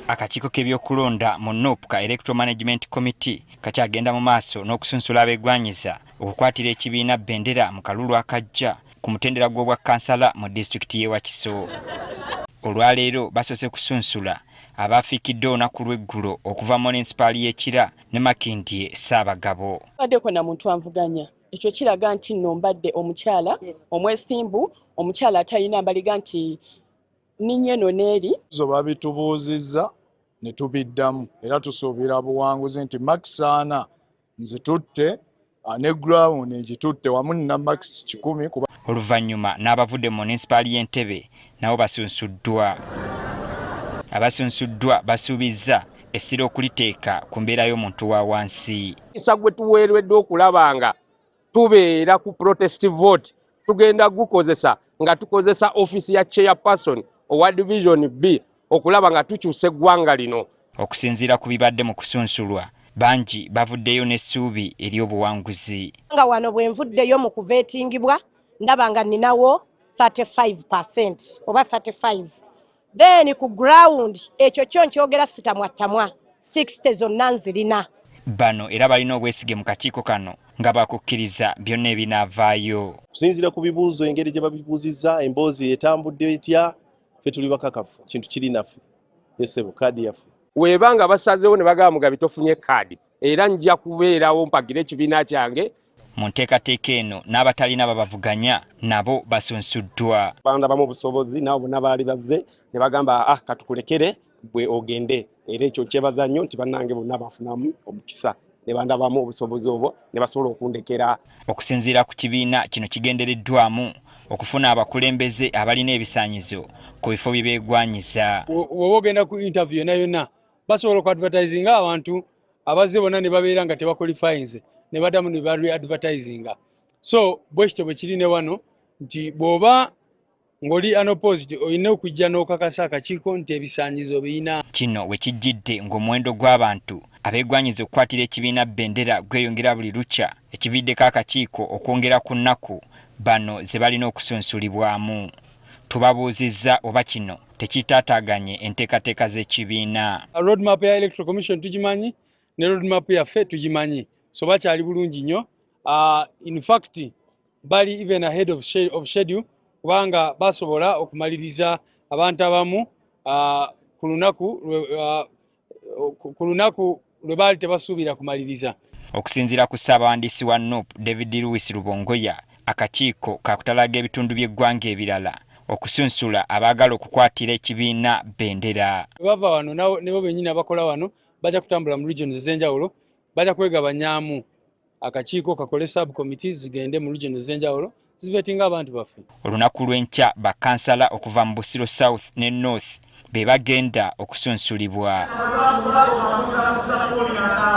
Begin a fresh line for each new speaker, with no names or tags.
Akakiiko k'ebyokulonda mu NUP ka Electoral Management Committee kakyagenda mu maaso n'okusunsula abeegwanyiza okukwatira ekibiina bendera mu kalulu akajja ku mutendera gw'obwa kkansala mu disitulikiti y'e Wakiso. Olwaleero basoose kusunsula abaafiikidde olunaku lw'eggulo okuva mu munisipaali y'e Kira ne Makindye Ssaabagabo.
Baddeko na muntu anvuganya, ekyo kiraga nti nno mbadde omukyala omwesimbu, omukyala atalina mbaliga nti ninnya eno n'eri.
Zo babitubuuzizza ne tubiddamu era tusuubira buwanguzi nti marks 40 nzitutte, ne ground ngitutte wamu nina marks 100 kuba.
Oluvannyuma n'abavudde mu munisipaali y'Entebbe nabo basunsuddwa. Abasunsuddwa basuubizza essira okuliteeka ku mbeera y'omuntu wa wansi.
Omukisa gwe tuweereddwa okulaba nga tubeera ku protest vote tugenda gukozesa nga tukozesa ofiisi ya chairperson owa division B okulaba nga tukyusa eggwanga lino.
Okusinziira ku bibadde mu kusunsulwa, bangi bavuddeyo n'essuubi ery'obuwanguzi.
Nga wano bwe nvuddeyo mu kuveetingibwa ndaba nga nninawo 35% oba 35, then ku ground ekyo kyo nkyogera sitamwattamwa, 60 zonna nzirina.
Bano era balina obwesige mu kakiiko kano nga bakukkiriza byonna ebinaavaayo.
Okusinziira ku bibuuzo engeri gye babibuuzizza, emboozi etambudde etya, ffe tuli bakakafu kintu kiri naffe esebo kaadi yaffe.
Weeba nga basazeewo ne bagamba Mugabi tofunye kaadi, era nja kubeerawo mpagire ekibiina kyange.
Mu nteekateeka eno n'abatalina babavuganya nabo basunsuddwa.
Bandabamu obusobozi nabo bonna baali bazze ne bagamba ah katukulekere gwe ogende, era ekyo kyebaza nnyo nti bannange bonna bafunamu omukisa ne bandabamu obusobozi obwo ne basobola okundekera.
Okusinziira ku kibiina kino kigendereddwamu okufuna abakulembeze abalina ebisaanyizo ku bifo bye beegwanyiza.
Bw'oba ogenda ku interview yonna yonna basobola okuadvertisinga abantu abazze bonna ne babeera nga tebaqualifyinze ne baddamu ne ba-readvertisinga. So bwe kityo bwe kiri ne wano nti bw'oba ng'oli unopposed olina okujja n'okakasa akakiiko nti ebisaanyizo birina.
Kino we kijjidde ng'omuwendo gw'abantu abeegwanyiza okukwatira ekibiina bendera gweyongera buli lukya, ekiviiddeko akakiiko okwongera ku nnaku bano ze balina okusunsulibwamu. Tubabuuzizza oba kino tekitaataaganye enteekateeka z'ekibiina.
Roadmap ya Electoral Commission tugimanyi ne roadmap yaffe tugimanyi, so bakyali bulungi nnyo. In fact bali even ahead of schedule kubanga basobola okumaliriza abantu abamu ku lunaku lwe baali tebasuubira kumaliriza.
Okusinziira ku ssaabawandiisi wa NUP David Lewis Rubongoya, akakiiko kakutalaga ebitundu by'eggwanga ebirala okusunsula abaagala okukwatira ekibiina bendera.
Bwe bava wano ne bo bennyini abakola wano bajja kutambula mu regions ez'enjawulo, bajja kwegabanyaamu akakiiko kakole sub committees zigende mu regions ez'enjawulo zivetinga abantu baffe.
Olunaku lw'enkya bakansala okuva mu Busiro South ne North be bagenda okusunsulibwa.